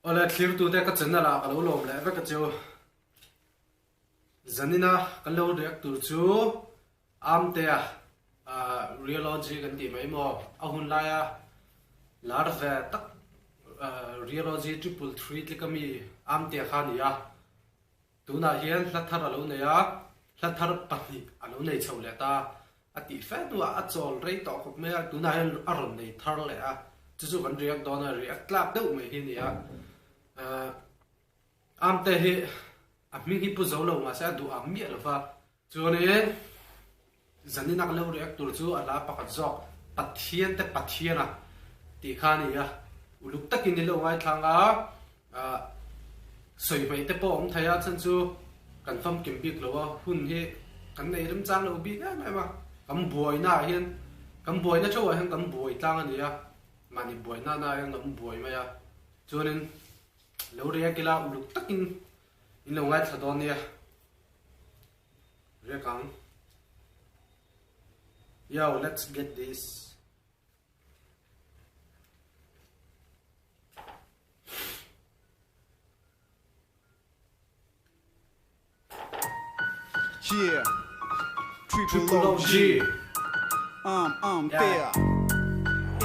Awle thlirtute ka channel ah ka lo lawm leh vek a chu. Zanina kan lo react tur chu Amtea Realogy kan tih mai maw a hun laia lar ve tak Realogy 333 tlika mi Amtea kha a ni a. Tunah hian hla thar a lo nei a, hla thar pahnih a lo nei chho leh ta. A tih fe hnuah a chawl rei tawh khawp mai a, tunah hian a rawn nei thar leh a, chu chu kan react dawn a, react tlak deuh mai hi a ni a. Amte hi a hming hi pu zo lo mahse a duh ang miah lo va. Chuanin zanin a ka lo react tur chu a hla pakhat zawk Pathian te Pathian a tih kha a ni a, uluk takin i lo ngaithlang a, sawi hmaih te pawh a awm thei a, chhan chu kan famkim bik lo a, hun hi kan nei remchang lo bik em em a, kan buaina ah hian kan buaina theuhah hian kan buai tlang a ni a, mahni buaina na ah hian kan buai mai a, chuanin lo react ila uluk takin in lo ngaithla dawn nia. Riak ang. Yo, let's get this. Yeah, Triple OG. Um, Yeah. there.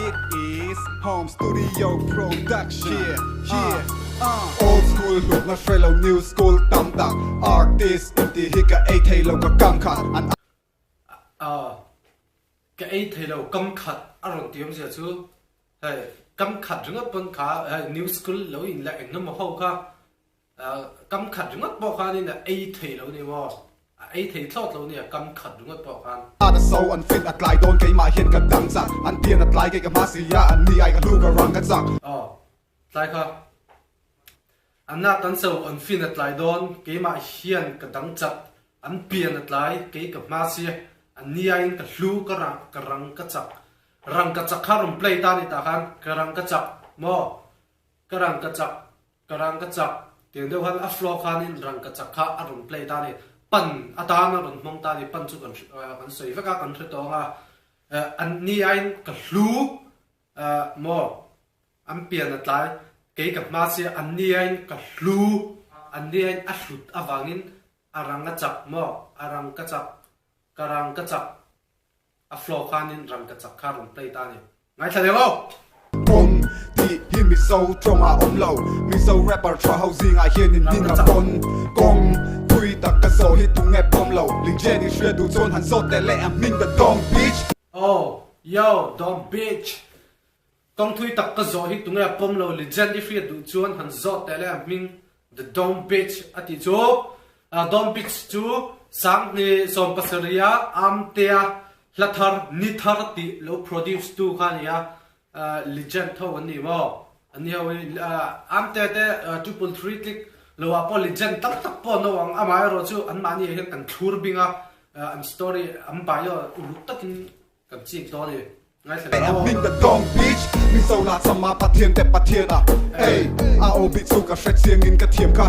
It is Home Studio Production. Yeah, yeah. Old school hlutna hre lo new school tam tak artist inti hi ka ei thei lo ka kam khat an Ka ei thei lo kam khat a rawn ti awmzia chu hei kam khat ringawt pawn kha hei new school lo in leh eng emaw ho kha Kam khat ringawt pawh khanin a ei thei lo ni maw? A ei thei thlawt lo nia kam khat ringawt pawh khan. A so an fin a tlai dawn keimah hian ka dang chak an pian a tlai kei ka hma si a an ni ai ka hlu ka rang ka chak. Aw tlai kha an nak an so an fin a tlai dawn keimah hian ka dang chak an pian a tlai kei ka hma si a an ni aiin ka hlu ka rang ka rang ka chak rang ka chak kha rawn play ta ni tah khan ka rang ka chak maw ka rang ka chak Ka rang ka chak tiang deuh khan a flow khanin rang ka chak kha a rawn play ta a ni. Pan atan a rawn hmang ta a ni. Pan chu kan kan sawi vek a, kan hre tawng a. An ni aiin ka hlu maw an pian a tlai kei ka hma sia an ni aiin ka hlu an ni aiin a hlut avangin a rang a chak maw a rang ka chak ka rang ka chak A flow khanin rangkachak kha rawn play ta a ni. Ngaithla leh aw! Pawn tih hi Mizo tawng ah awm lo. Mizo rapper tha ho zingah hian in ding a pawn. Kawng thui tak ka zawh hi tunge pawm lo. Lingchen i hria duh chuan han zawt teh leh a hming the Dong Beach. Oh, yo, Dong Beach. Kawng thui tak ka zawh hi tunge a pawm lo Legend i hriat duh chuan han zawt teh le a hming The Dome Beach a tih chu. Dome Beach chu Sanghni sawmpasarih ah Amtea hla thar ni thar tih lo produce tu kha a ni a, Legend tho an ni maw? An ni ho hi Amtea te 333 tlik lo ah pawh Legend tam tak pawh an awm ang amaherawh chu anmahni ah hian kan thlur bing a, an story an bio uluk takin Kan chik dawn i ngaithla leh aw. Min the dong bitch Mizo lah chama Pathian te Pathian a Ey a aw bih chu ka hre chiang in ka thiam kha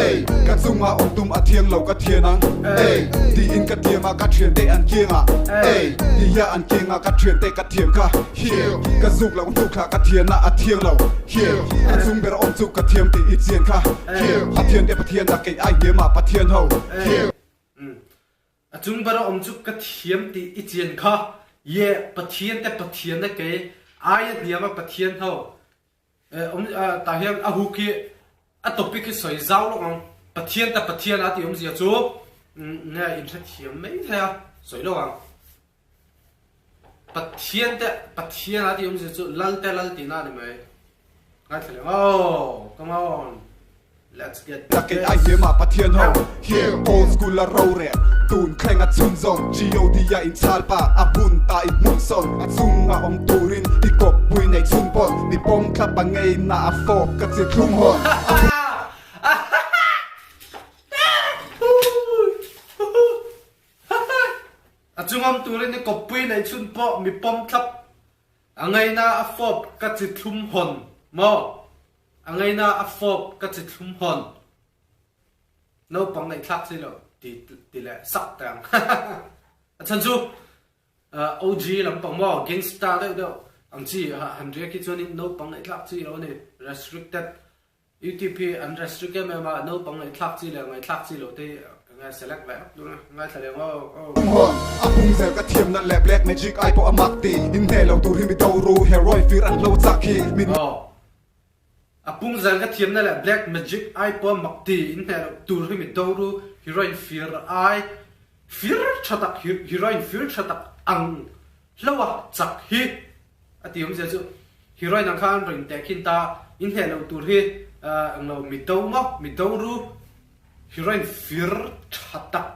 Ey ka chunga awm tum a thiang lo ka thian ang Ey tiin ka thiam a ka thian te an kiang a Ey ti hia an kiang a ka thian te ka thiam kha Here ka zuk lo hnuk thla ka thian a a thiang lo Here a chung ber awm chu ka thiam tih i chian kha Here Pathian te Pathian a kei ai hniam ah Pathian ho Here. A cung bar a um cu ka thiam ti i cian kha ye Pathian te Pathian na kei ai a hniam a Pathian ho um ta hian a hu khi a topic hi soi zau lok ang Pathian te Pathian a ti um zia chu nge in hre thiam mai thei a soi lo ang Pathian te Pathian a ti um zia chu lal te lal ti na ni mai Ngaithla leh oh come on let's get Ka kei ai hiam ah Pathian ho here old school a rorel tun thleng a chhunzawm God a in chhal pa a hmun ta i hmun sawn a chung a awm turin i kawppui nei chhun pawn mi pawm thlap a ngei na a fawp ka chi thlum hawn a A chung awm turin i kawppui nei chhun pawh mi pawm thlap A ngaina a fawp ka chi thlum hawn maw? A ngaina a fawp ka chi thlum hawn. Naupang ngaihthlak si lo ti ti leh sak te ang. A chan chu OG lampang maw gangster deuh deuh ang chi han riak hi chuanin naupang ngaihthlak chi lo a ni. Restricted. Youtube hi an restrict em em a, naupang ngaihthlak chi leh ngaihthlak chi loh te hi nge select ve vek dawn a, ngaithla leh ang aw aw. Hawn a pung zel ka thiamna leh black magic ai pawh a mak ti in hneh lo tur hi mi do ru heroin fir an hlo chak hi min Aw. A pung zel ka thiamna leh black magic ai pawh a mak ti in hneh loh tur hi mi do ru heroin fir ai fir tha tak heroin fir tha tak ang hlo a chak hi a ti awmzia chu heroin ang khan an rawn intehkhin ta in hneh loh tur hi englo mi do maw mi do ru heroin fir tha tak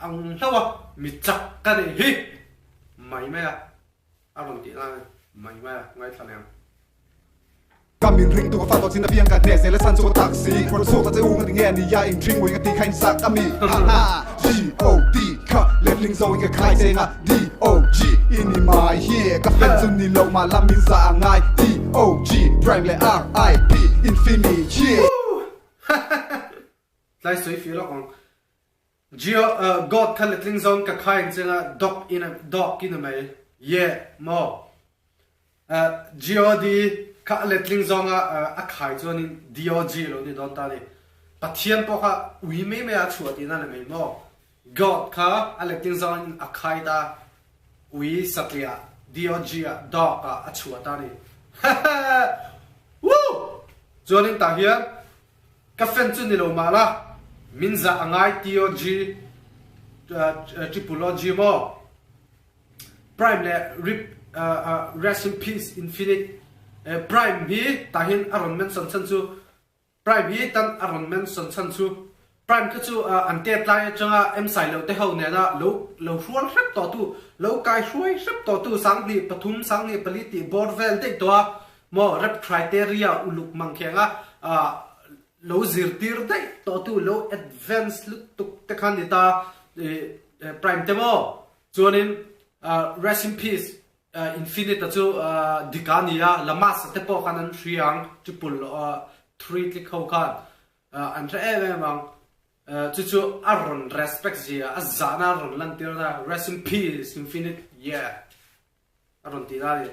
ang hlo a mi chak ka nih hi mai mai a a rawn tih lai mai mai a ngaithla leh ang. Ka min ring tu ka fa tawh chin apiang ka hneh zel a san chu ka tak si Rawn chhuak ta che u nga ti nge ni ya ing thring mui nga ti kha in sak a mi Ha ha G-O-D kha letling zo in ka khai che nga D-O-G i ni mai hi ka fan chu ni lo mah la min za a ngai D-O-G Prime leh R-I-P Infinity Tlai sawi fih lawk ang. Geo God kha letling zawng ka khai ang chenga dog in dog in a mai. Yeah maw. God kha a letling zawnga a khai chuanin DOG lo ni dawn ta ni. Pathian pawh kha ui mai mai a chhuah tihna ni mai maw. God kha a letling zawngin a khai ta ui satliah DOG ah dog ah a chhuah ta ni. Woo! Chuanin tah hian ka fan chu ni lo mah la min zah a ngai TOG triple OG maw. Prime leh rip rest in peace infinite prime hi tah hin a rawn mention chhan chu prime hi tan a rawn mention chhan chu prime kha chu an tet lai atanga em sai lo te ho nena lo lo hrual hrep tawh tu lo kai hruai hrep tawh tu sanghnih pathum sanghnih pali tih bawr vel daih tawh a maw rep criteria uluk mang kheng a lo zirtir daih tawh tu lo advance lutuk te khan ni ta prime te maw Chuanin Rest in Peace Infinite-a chu dik a ni a, Lamas-a te pawh khan an hria ang, triple three tlik ho khan an hre em em ang. Chu chu a rawn respect zia, a zahna a rawn lantir na, Rest in Peace Infinite, yeah a rawn ti na a ni.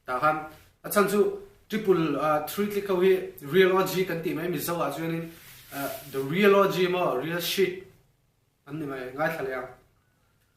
Tah khan a chhan chu triple three tlik ho hi real OG kan tih mai Mizo ah chuanin the real OG maw, real shit An ni mai, ngaithla leh ang.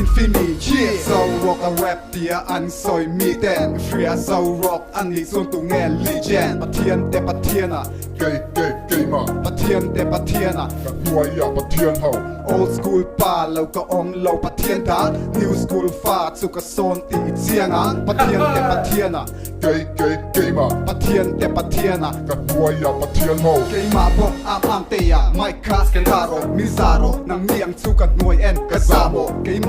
Infinity Zo rock a rap tia an sawi mi ten hria Zo rock an nih chuan tu nge legend Pathian te Pathian a Kei kei keimah Pathian te Pathian a Ka hnuai ah Pathian ho Old school pa lo ka awm lo Pathian ta New school fa chu ka sawn tih i chiang a Pathian te Pathian a. Kei kei keimah. Pathian te Pathian a. Ka hnuai ah Pathian ho. Keimah bawk am am te ah mic kha ka rawh mi za rawh nang ni ang chu ka hnuai en ka za maw keimah.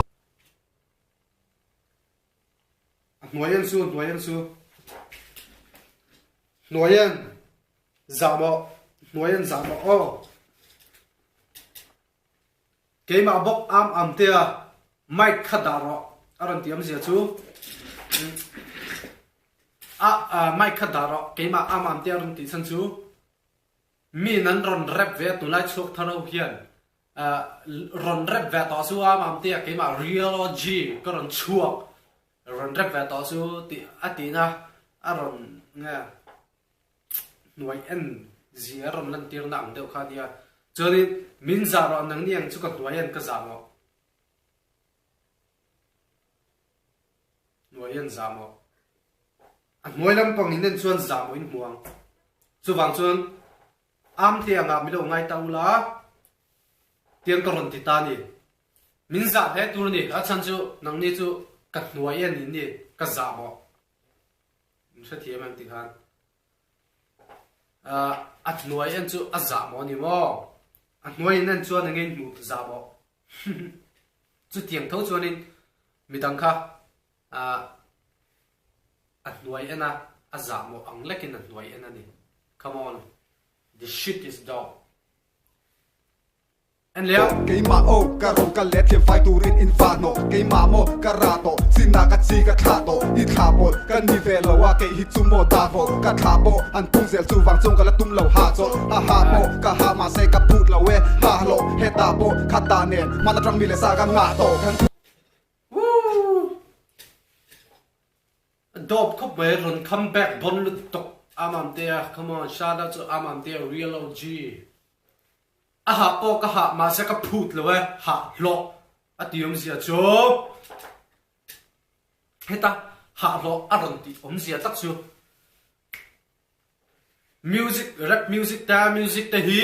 A hnuai en chu hnuai en chu hnuai en za maw hnuai en za maw aw. Keimah bawk am am tea mic kha dah rawh a rawn ti awmzia chu a mic kha dah rawh keimah am am tea a rawn tih chhan chu mi nan rawn rap ve a tunlai chhuak thar ho hian rawn rap ve tawh chu am am tea keimah real OG ka rawn chhuak rawn rap ve tawh chu tih a tihna a rawn nge hnuai en zia a rawn lantir na ang deuh kha a nia. Chuanin min zah rawh nang ni ang chu ka hnuai en ka zah maw? Hnuai en zah maw? A hnuai lampang in en chuan zah maw in hmu ang. Chuvang chuan am te angah mi lo ngai ta ula tiang ka rawn ti ta ni. Min zah hle tur a ni. A chhan chu nang ni chu ka hnuai en in ni ka zah maw? Min hrethiam em ti khan a hnuai en chu a zah maw ni maw? A hnuai in en chuan enge in hmuh zah maw? Chutiang tho chuanin midang kha a hnuai en a, a zah maw ang lekin a hnuai en a ni. Come on, this shit is dope. En leh a. Keimah aw ka rawn kal leh thiam fai turin in va hnawh Keimah maw ka ra tawh chinah ka chi ka thlah tawh I thlah pawlh ka ni ve lo a kei hi chu maw dah hlawh ka thlah pawh an pung zel chuvang chuan ka la tum lo ha chawlh ha ha pawh ka ha mahse ka phut lo e ha hlawh hetah pawh khatah nen hman atang mi leh sa ka ngah tawh kan Woo! Dawp khawp mai rawn come back bon lutuk. Amamtea come on shout out to Amamtea real OG. A hah pawh ka hah mahse ka phut lo e hah hlawh a ti awmzia chu heta hah hlawh a rawn tih awmzia tak chu music rap music te music te hi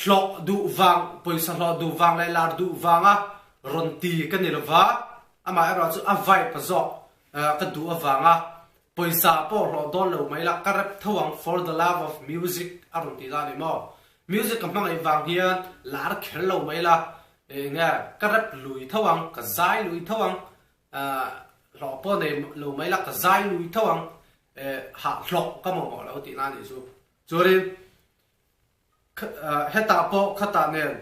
hlawh duh vang pawisa hlawh duh vang leh lar duh vanga rawn ti ka ni lova amaherawh chu a vibe a zawk ka duh avanga Pawisa pawh hlawh dawn lo mai la, ka rap tho ang for the love of music a rawn ti ta a ni maw? Music ka hmangaih vang hian lar kher lo mai la, enge ka rap lui tho ang, ka zai lui tho ang, hlawh pawh nei lo mai la, ka zai lui tho ang, hah hlawh ka mamawh lo tihna a nih chu. Chuanin hetah pawh khatah nen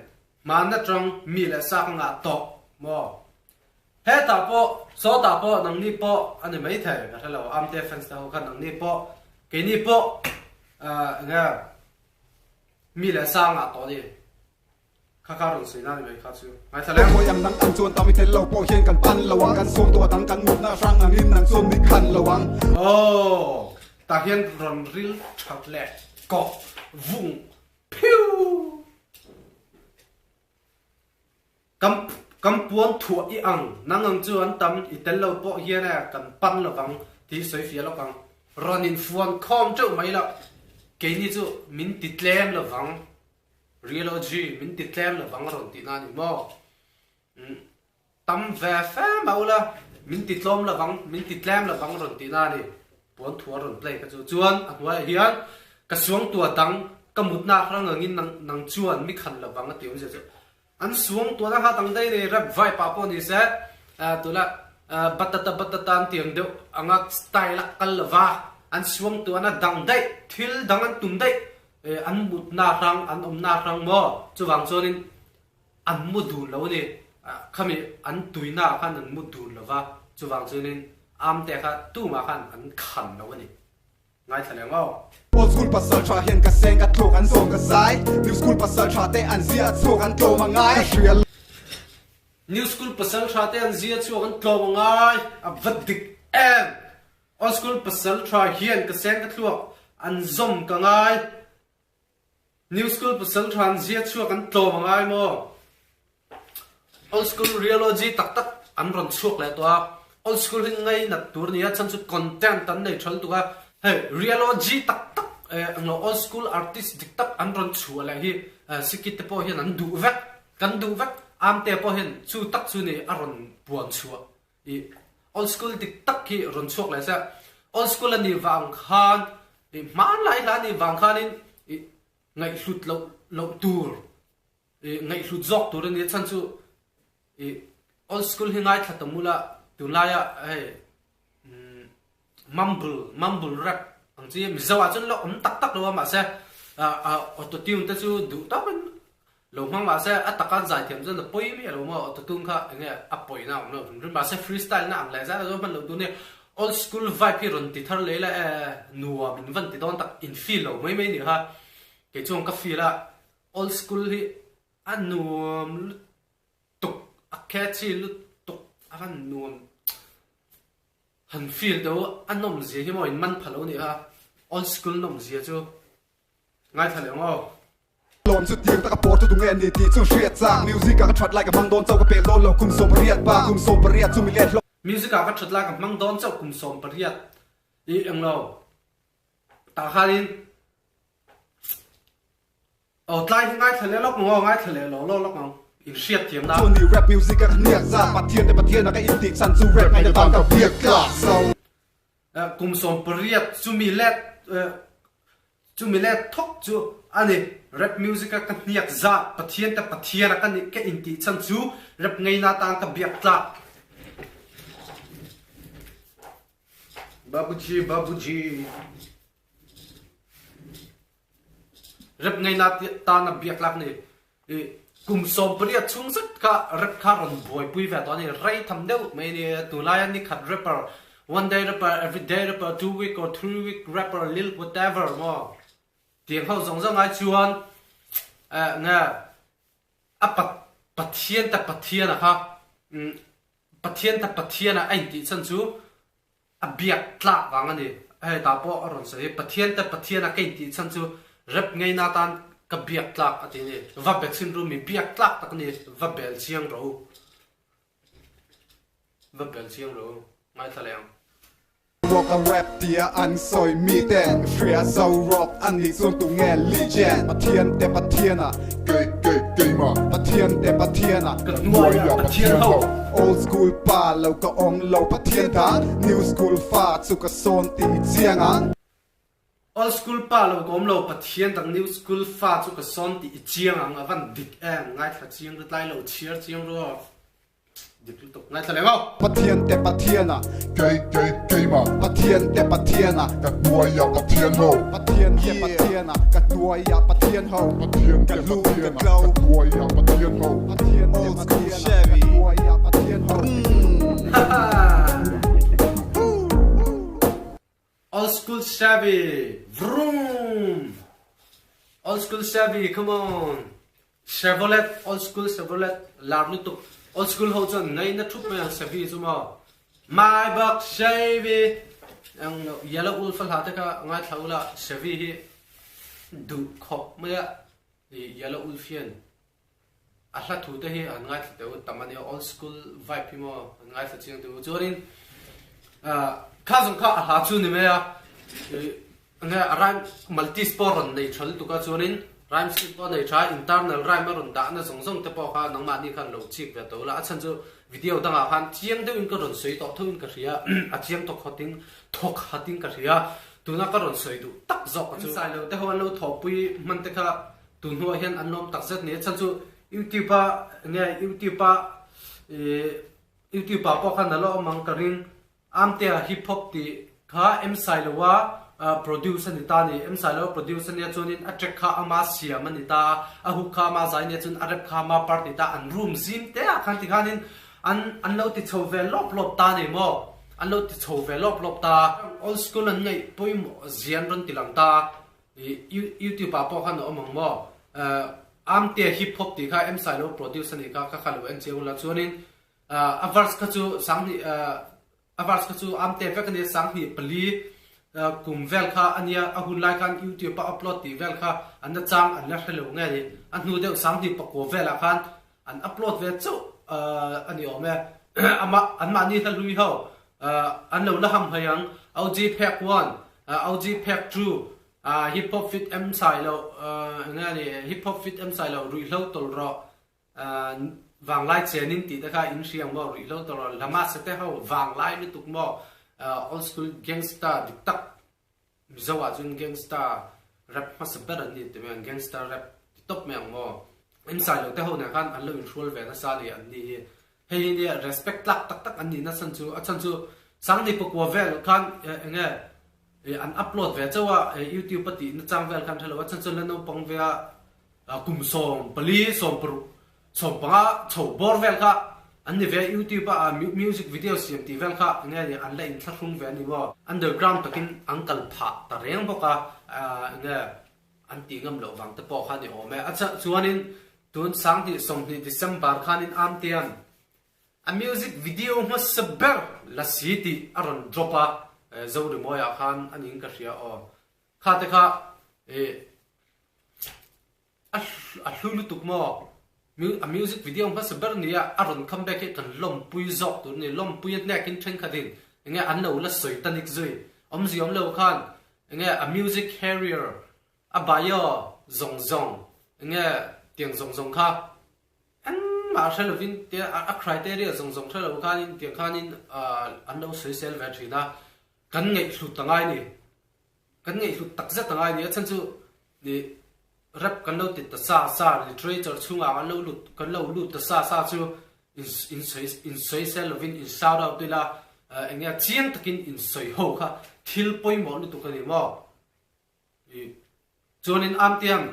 hmaan atang mi leh sa ka ngah tawh maw? Hetah pawh sawtah pawh nangni pawh a ni maithei ka hre lo Amte fans te ho khan nangni pawh keini pawh enge mi leh sa ngah tawh a ni kha kha rawn sawi na ni mai kha chu ngaithla leh. Khawi ang nang ang chuan tam i tel lo pawh hian kan pan lo ang kan sawm tawh dang kan mutna hrang angin nang chuan mi khan lo ang. Aw tah hian rawn ril that leh kawh vung phiu. Kan kan puan thuah i ang nang ang chu an tam i tel lo pawh hian e kan pan lovang tih sawi fiah lawk ang. Rawn in fuan khawm teuh mai loh keini chu min ti tlem lovang. Reology min ti tlem lovang a rawn tihna a ni maw? Umm tam ve fe mah ula min ti tlawm lovang, min ti tlem lovang a rawn tihna a ni. Puan thu a rawn play kha chu. Chuan a hnuaiah hian ka suangtuah dang ka mutna hrang angin nang nang chuan mi khan lovang a ti awmzia chu. An suangtuahna kha dang daih nei rap vibe ah pawh ni se tuna batata batata an tiang deuh anga style a kal lova an suangtuahna dang daih thil dang an tum daih An mutna hrang, an awmna hrang maw? Chuvang chuanin an mu dun lo a ni. Khami an tuina ah khan an mu dun lo va, chuvang chuanin Amte kha tumah khan an khan lo a ni. Ngaithla leh maw? Old school pasal tha hian ka seng ka thlawk an zawm ka zai New school pasal tha te an zia chhuak an tlawm a ngai ka hria lo. New school pasal tha te an zia chhuak an tlawm a ngai a va dik em! Old school pasal tha hian ka seng ka thluak an zawm ka ngai. New school pasal tha an zia chhuak an tlawm a ngai maw? Old school reology tak tak an rawn chhuak leh tawh a. Old school hi ngainat tur nia chhan chu content an nei tha lutuk a. Hei reology tak tak englo old school artist dik tak an rawn chhuah leh hi sikit te pawh hian an duh vek. Kan duh vek. Amte pawh hian chu tak chu ni a rawn puan chhuah. I old school dik tak hi rawn chhuak leh se, old school a nih vang khan i hmanlai hla a nih vang khanin i ngaihhlut loh loh tur i ngaihhlut zawk tur a ni a chhan chu i old school hi ngaithla ta mula tunlaia hei mumble mumble rap ang chi Mizo ah chuan la awm tak tak lo a mahse auto tune te chu duh tawkin Lo hmang mahse a taka zaithiam chuan a pawi miah lo maw auto tune kha enge a pawina a awm lo hrim hrim mahse freestyle na ang leh zat a zo hman loh tur nia old school vibe hi rawn ti thar leh ila e nuam in van ti dawn tak in feel lo mai mai nih kha kei chuan ka feel a old school hi a nuam lutuk a catchy lutuk a van nuam han feel deuh a nawm zia hi maw in man pha lo nih kha old school nawm zia chu. Ngaithla leh ang aw. Lawm chu tiang taka pawr chu tunge ni tih chu hriat chak. Music ah ka that lai ka hmang dawn chauh ka pel dawn lo kum 18 ba kum 18 chu mi let hlawm. Music ah ka that lai ka hmang dawn chauh kum 18 i eng lo tah khanin aw tlai hi ngaithla leh lawk ang aw ngaithla leh law law lawk ang in hriat thiam na. Chuan ni rap music ah ka hniak zat Pathian te Pathian ah ka intih chhan chu rap ngaihna tan ka biak tlak zo. Kum 18 chumi let Chumi leh thawk chu a ni. Rap music a ka hniak zat, Pathian te Pathian a ka nih ka intih chhan chu rap ngeina tan ka biak tlak. Babuji Babuji Rap ngeina tan a biak tlak ni. I kum 18 chung zet kha rap kha rawn buaipui ve tawh a ni. Rei tham deuh mai a ni. Tunlaia nikhat rapper, one day rapper, every day rapper, two week or three week rapper, lil whatever maw tiang ho zawng zawng ai chuan eh nge a Pathian ta Pathian a kha Pathian ta Pathian a a intih chhan chu a biak tlak vang a ni. Hei tah pawh a rawn sawi hi Pathian te Pathian a ka intih chhan chu rep ngeina atan ka biak tlak a ti a ni. Va be chhin ru mi biak tlak tak a ni, va bel chiang rawh u. Va bel chiang rawh u, ngaithla leh ang. Rock a rap tia an sawi mi ten hria zo rock a nih chuan tunge legend Pathian te Pathian a. Kei kei keimah. Pathian te Pathian a. Ka hnuaia Pathian ho. Old school pa lo ka awm lo Pathian dan New school fa chu ka sawn tih i chiang ang. Old school pa lo ka awm lo Pathian dang New school fa chu ka sawn tih i chiang ang a van dik em ngaithla chiang ru tlai lo chhiar chiang ru aw. Dik lutuk ngaithla leh maw? Pathian te Pathian a. Kei kei keimah. Pathian te Pathian a. Ka hnuaia Pathian ho. Pathian te Pathian a. Ka hnuaia Pathian ho. Pathian te Pathian a. Ka hnuaia Pathian ho. Pathian te Pathian a. Ka hnuaia Pathian ho. Old school Chevy vroom Old school Chevy come on Chevrolet old school Chevrolet lar lutuk old school ho chuan ngaina thup mai ang Chevy chu maw Maybach Chevy ang yellow wolf a hla te kha ngaithla ula Chevy hi duh khawp mai a yellow wolf hian A hla thu te hi an ngaithla teh u tam a nia, old school vibe hi maw an ngaithla chiang teh u. Chuanin kha zawng kha a hla chu ni mai a, enge a rhyme multi sport rawn nei tha lutuk a, chuanin rhyme scheme pawh a nei tha a, internal rhyme a rawn dahna zawng zawng te pawh kha nangmahni khan lo chik ve tawh ula, a chhan chu video dangah khan chiang deuhin ka rawn sawi tawh thoin ka hria, a chiang tawk hawtin thawk hatin ka hria, tuna ka rawn sawi duh tak zawk chu. Sailo te ho an lo thawhpui hman te kha Tun hnuah hian an lawm takzet ni. A chhan chu YouTube a nge YouTube a ih YouTube ah pawh khan a la awm ang ka ring. Amtea hip hop tih kha M Sailoa produce a ni ta a ni. M Sailoa produce a nia chuanin a track kha ama siam a ni ta a, a hook kha ama zai nia chuan a rap kha ama part a ni ta. An room zim te ah khan tikhanin an an lo ti chho ve lawp lawp ta a ni maw? An lo ti chho ve lawp lawp ta. Old school an ngaih pawimawh zia an rawn ti lang ta. YouTube ah pawh khan a awm ang maw? Amtea hip hop tih kha M Sailo produce a nih kha kha kha lo en chiang ula chuanin a verse kha chu sanghnih a verse kha chu Amtea vek a nia sanghnih pali kum vel kha a nia a hun lai khan YouTube a upload tih vel kha an la chang an la hre lo nge ni a hnu deuh sanghnih pakua velah khan an upload ve chauh a ni awm e amah anmahni hla hlui ho An lo la ham hai ang. OG Phek 1, OG Phek 2, Hip Hop Fit em sai lo, enge a ni, Hip Hop Fit em sai lo, ruihhlo tawlh rawh, vanglai chenin tih te kha in hria ang maw, ruihhlo tawlh rawh, lama sete ho vanglai lutuk maw, old school gangster dik tak Mizo ah chuan gangster rap hmasa ber an ni ti mai ang, gangster rap ti tawp mai ang maw. Insai lo te ho nen khan an lo inhrual ve nasa a ni an ni hi. Hei hi nia respect tlak tak tak an nih na chhan chu a chhan chu Sangni pakua vel khan enge an upload ve chauh a youtube a tih nachang vel khan hrelo a chhan chu la naupang ve a kum 14 16 panga chho bawr vel kha an ni ve youtube a music video siam tih vel kha enge ni an la inthlahrung ve a ni maw underground takin an kal phah ta reng bawk a enge an tih ngam loh vang te pawh kha a ni awm e. A chhan chuanin tun 20 20 December khanin Amtean a music video hmasa ber la si tih a rawn drop a, Zorimawiah khan a ning ka hria aw. Kha te kha ih a hlu lutuk maw? A music video hmasa ber nia a rawn come back hi kan lawmpui zawk tur a ni. Lawmpui a hnekin thenkhatin enge an lo la sawi ta nik zui. Awmzia awm lo khan Enge a music career, a bio zawng zawng, enge tiang zawng zawng kha engmah hre lovin tia a criteria zawng zawng hre lo khanin tiang khanin an lo sawisel ve thin a, kan ngaihhlut a ngai ni, kan ngaihhlut takzet a ngai ni. A chhan chu ih rap kan lo ti ta sa sa, literature chhungah kan lo lut kan lo lut ta sa sa chu in sawi in sawisel lovin in shout out ila eng nge chiang takin in sawi ho kha thil pawimawh lutuk a ni maw? I chuanin Amtiang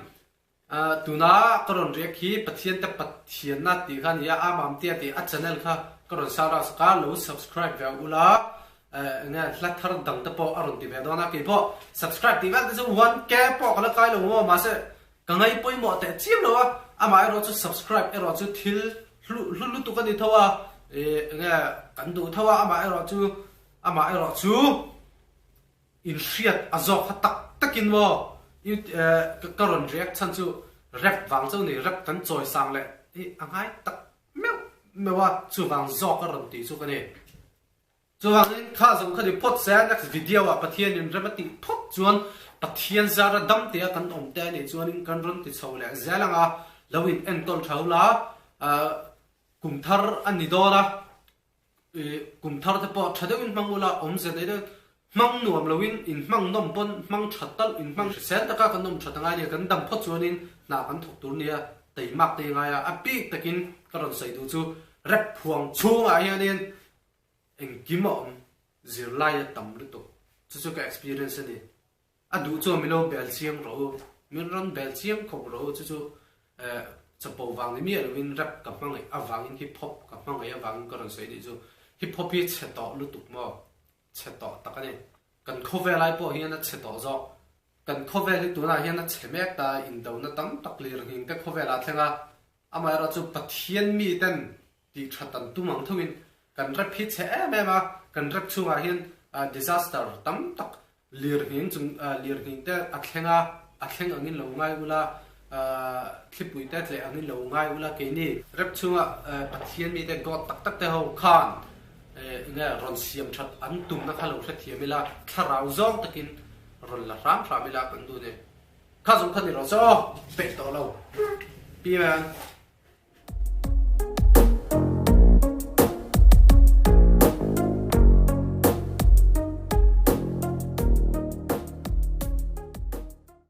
tuna ka rawn riak hi Pathian te Pathianna tih kha a ni a, Am Amtia tih a channel kha ka rawn shout out sak a, lo subscribe ve ula eng nge hla thar dang te pawh a rawn ti ve dawn a, keipawh subscribe tih vel te chu 1K pawh ka la kai lo maw mahse Ka ngaih pawimawh teh chiam lo a, amah erawh chu subscribe erawh chu thil hlu hlu lutuk a ni tho a, ih enge kan duh tho a, amah erawh chu amah erawh chu. Inhriat a zawk kha tak takin maw ka rawn react chhan chu rap vang chauh ni, rap kan chawi sang leh hi a ngai tak meuh meuh a, chuvang zawk a rawn tih chu ka ni. Chuvangin kha zawng kha ni phawt se, next video ah Pathian in rem a tih phawt chuan Pathian zara dam te a kan awm te a nih chuanin kan rawn ti chho leh zel ang a, lo in enkawl tha ula, kum thar a ni dawn a, Kum thar te pawh tha deuhin hmang ula, awmze nei deuhin hmang nuam loin in hmang nawm pawn hmang tha talh in hmang hrisel taka kan awm that angai nia, kan dam phawt chuanin hna kan thawk tur nia, teimak te i ngai a, a bik takin ka rawn sawi duh chu rep phuang chhungah hianin engkim a awm zirlai a tam lutuk, chu chu ka experience a ni. A duh chuan min lo bel chiang rawh u, min rawn bel chiang khawp rawh u, chu chu chapo vang ni miah lovin rap ka hmangaih avangin hip hop ka hmangaih avangin ka rawn sawi nih chu. Hip hop hi chhe tawh lutuk maw? Chhe tawh tak a ni. Kan khawvel ai pawh hian a chhe tawh zawk. Kan khawvel hi tunah hian a chhe mek ta, indona tam tak lir nghing te khawvel ah thleng a, amaherawh chu Pathian miten tih that an tum ang thoin kan rap hi chhe em em a, kan rap chhungah hian disaster tam tak Lirnghing chung lirnghing te a thleng a, a thleng angin lo ngai ula, thlipui te tleh angin lo ngai ula keini rep chhunga Pathian mite God tak tak te ho khan enge rawn siam that an tumna kha lo hrethiam ila, thlarau zawng takin rawn la hram hram ila kan duh ni. Kha zawng kha ni rawh se aw, peih tawh lo. Pi man.